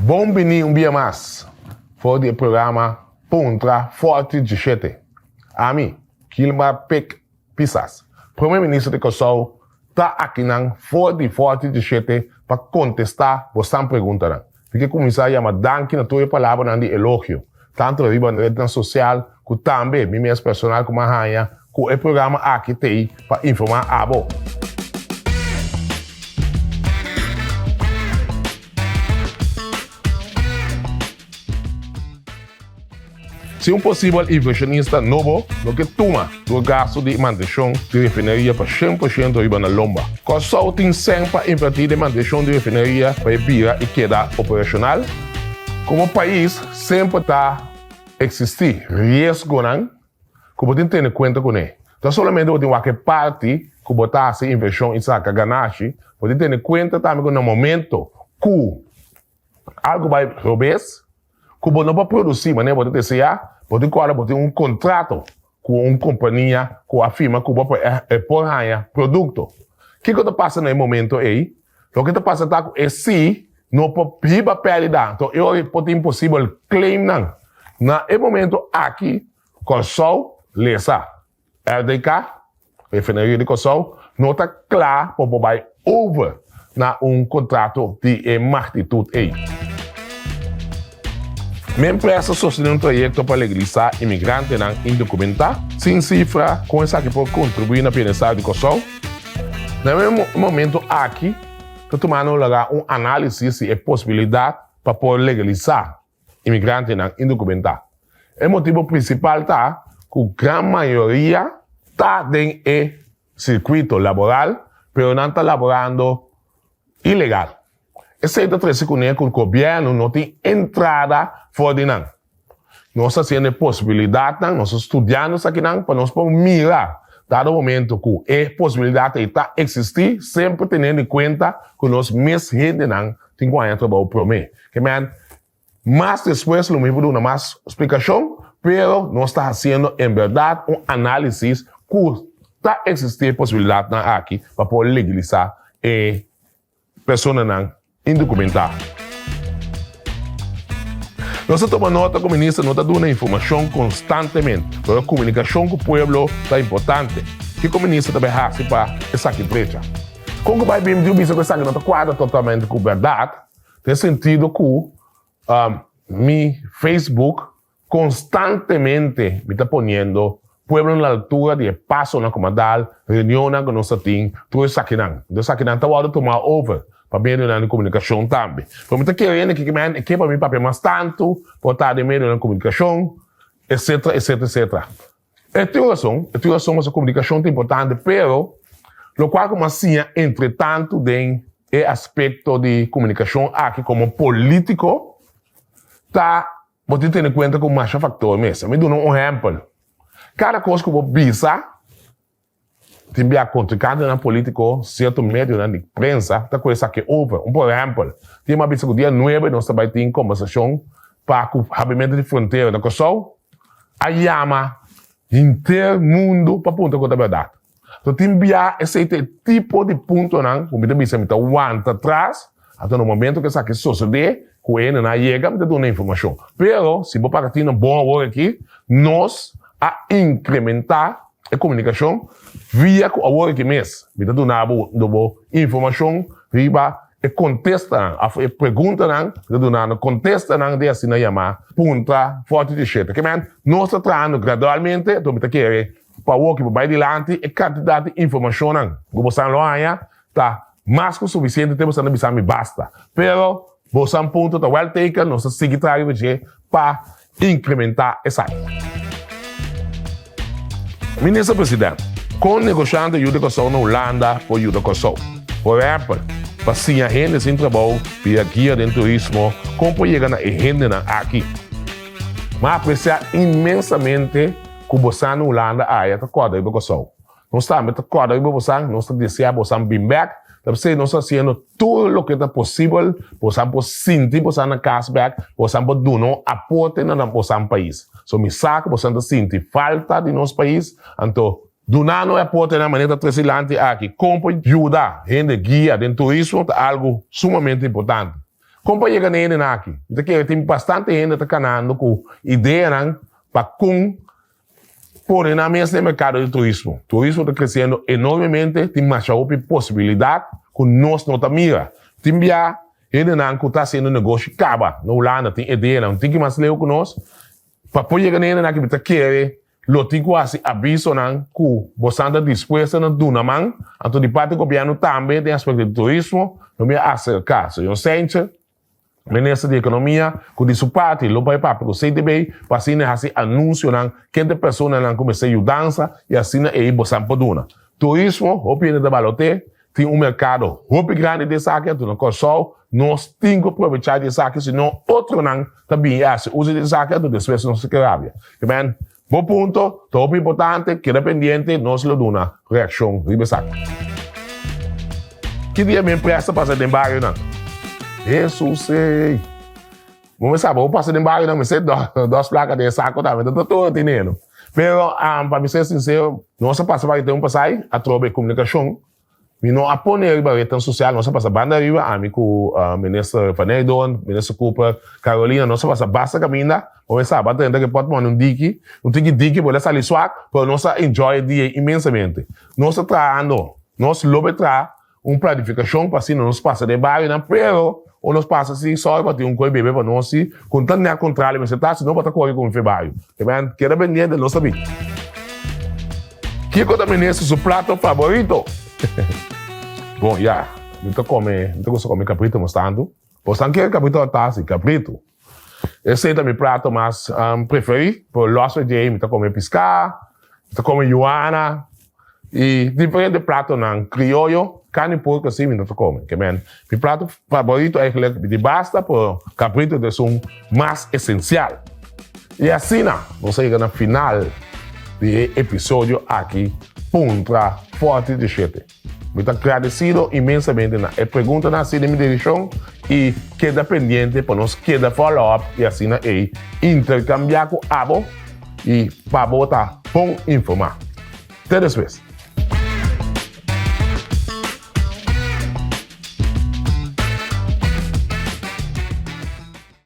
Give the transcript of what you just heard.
Bon bini un bia mas for di e programa Puntra Forti Djishete. Ami, Gilmar Pik Pisas, Prome Minister di Kòrsou, ta akinan for di Forti Djishete pa kontestá bosan preguntanan. Mi ke kuminsá yama danki na tur e palabranan di elogio, tantu riba rednan sosial ku tambe mi mes personal ku mi a haña ku e programa aki t'ei pa informá abo. Si un posibel invershonista nobo no ke tuma tur gastu di mantenshon di refineria pa 100% riba nan lomba, Kòrsou tin sèn pa invertí den mantenshon di refineria pa e bira i keda operashonal? Komo pais semper ta eksistí riesgonan ku bo tin tene kuenta kuné. Ta solamente bo tin wak e parti ku bo ta hasi invershon i saka ganashi, bo tin tene kuenta tambe ku na momento ku algu bai robes, ku bo no por produsí manera bo ta deseá, bo tin kòrda bo tin un kontrato ku un kompania ku a firma ku bo pa e por haña produkto. Kiko ta pasa na e momento ei? Loke ta pasa ta ku e si no por hiba pèrdida, anto e ora e por tin posibel claimnan. Na e momento aki Kòrsou lesa. RDK, Refineria di Kòrsou, no ta kla pa bo bai over na un kontrato di e magnitut ei. Mi empresa sostené un trayekto pa legalisá imigrantenan indokumentá, sin sifra kon esaki por kontribuí na bienestar di Kòrsou. Na e momento aki ta tumando lugá un análisis di e posibilidat pa por legalisá imigrantenan indokumentá. E motibu prinsipal ta ku gran mayoria ta den e sirkuito laboral, pero nan ta laborando ilegal. Esei ta trese kuné ku gobièrnu no tin entrada for di nan. Nos ta hasiendo e posibilidatnan, nos ta studiando esakinan pa nos por mira dado momento ku e posibilidat ei ta eksistí, semper teniendo en kuenta ku nos mes hendenan tin ku haña trabou promé. Ke men, mas despues lo mi por duna mas splikashon, pero nos ta hasiendo en bèrdat un análisis ku ta eksistí e posibilidatnan aki pa por legalisá e personanan indokumentá. Nos ta tuma nota ku minister no ta duna informashon konstantemente, pero komunikashon ku pueblo ta importante. Kiko minister ta bai hasi pa esaki drecha? Kon ku bai bin diu bisa ku esaki no ta kuadra totalmente ku bèrdat, den sentido ku mi Facebook konstantemente mi ta poniendo pueblo na altura di e pasonan ku mi a dal, reunionnan ku nos ta tin, tur esakinan. Enton esakinan ta wòrdu tumá over pa medionan di komunikashon tambe. Pero mi ta kere hende ki men ke pa mi papia mas tantu por ta den medionan di komunikashon, etcetera, etcetera, etcetera. E tin rason, e tin rason pasobra komunikashon ta importante, pero lokual ku mi a siña entretantu den e aspekto di komunikashon aki komo polítiko ta bo tin tene kuenta ku masha faktor mes. Mi duna un ehèmpel, kada kos ku bo bisa Tin bia kontrinkantenan polítiko, sierto medionan di prensa ta kue esaki over. Un por ehèmpel, tin a bisa ku dia nuebe nos ta bai tin kombersashon pa ku habrimentu di frontera na Kòrsou, a yama henter mundu pa puntra ku ta bèrdat. So tin bia esei ta e tipo di puntonan ku mi ta bisa mi ta wanta tras, anto na momento ku esaki sosodé ku e hendenan a yega mi ta duna informashon. Pero si bo para tin un bon awor aki, nos a inkrementá e komunikashon via ku awor aki mes mi ta duna bo bo informashon riba e kontestanan òf e preguntanan mi ta duna no kontestanan di asina yamá punta fòrti di shete. Ke men nos ta trahando gradualmente enton mi ta kere pa awor ki bo bai dilanti e kantidat di informashonnan ku bo san lo haña ta mas ku sufisiente te bo san ta bisa mi basta. Pero bo san punto ta well taken nos ta sigui traha riba dje pa inkrementá esaki. Minister President, kon negoshante yuda Kòrsou na Hulanda por yuda Kòrsou? Por ehèmpel, pa siña hende sin trabou bira guia den turismo, kon por yega na e hendenan aki? Mi a apresiá inmensamente ku bosan na Hulanda aya ta kòrda riba Kòrsou. Nos tambe ta kòrda riba bosan, nos ta deseá bosan bin bèk. Ta p'esei nos ta hasiendo tur loke ta posibel, bosan por sinti bosan na kas bèk, bosan por duna un aporte na bosan pais. So mi sa ku bosan ta sinti falta di nos pais, anto duna no e aportenan manera ta trese dilanti aki. Kon por yuda hende guia den turismo ta algu sumamente importante. Kon pa yega na e hendenan aki? Mi ta kere tin bastante hende ta kanando ku ideanan pa kon pone nan mes den merkado di turismo. Turismo ta kresiendo enormemente, tin masha hopi posibilidat ku nos no ta mira. Tin bia hendenan ku ta hasiendo negoshi kaba na Hulanda tin ideanan un tiki mas leu ku nos. Pa por yega na e hendenan aki mi ta kere Lo tin ku hasi avisonan ku bosan ta dispuesto na duna man, anto di parti gobièrnu tambe den aspekto di turismo lo mi a aserká señor Seintje, Minister di Ekonomia, ku di su parti lo bai papia ku CTB pa asina e hasi anunsionan ken ta e personanan ku mester yudansa i asina ei bosan por duna. Turismo, hopi hende ta balot'é, Tin un merkado hopi grandi di esaki, anto na Kòrsou nos tin ku probechá di esaki, si no otronan ta bini i hasi uso di esaki, anto despues nos ta ke rabia. Amen. Bo punto ta hopi importante, keda pendiente, nos lo duna reakshon riba esaki. Ki dia mi empresa pasa den barionan? Hesus ey! Bo me sa, bo pasa den barionan mester dos plaka den e sako tambe, ta tur dinero. Pero pa mi ser sincero, nos a pasa pa tin un pasai atrobe e comunicacion. Mi no a pone riba rednan social, nos a pasa banda riba, ami cu Minister Van Heydoorn, Minister Cooper, Carolina, nos a pasa basta caminda. Bo me sa, bo a drenta ke portmone un diki, un tiki diki, bo la sali swak, pero nos a enjoy e dia inmensamente. Nos ta trahando, nos lo be traha Un planifikashon pa asina nos pasa den barionan, pero ora nos pasa si sòru pa tin un koi bebe pa nos si ku ta nèt kontrali mester ta, si no bo ta kore ku un fe bario. Amen. Keda pendiente, nos ta bin. Kiko ta minister su plato faborito? Bon, ya, mi ta kome, mi ta gusta kome kaprito mas tantu. Bosan kere kaprito òf tasi? Kaprito. Esei ta mi plato mas preferí, pero lòs for djei mi ta kome piská, mi ta kome yuana i diferente platonan krioyo, karni porko si mi no ta kome. Ke men, mi plato favorito eigentlik di basta, pero kabrito ta esun mas esensial. I asina nos a yega na final di e episodio aki Puntra Fòrti di Shete. Mi ta gradesido inmensamente na e preguntanan hasi den mi direkshon i keda pendiente pa nos keda follow up i asina ei interkambiá ku abo i pa bo ta bon informá. Te despues!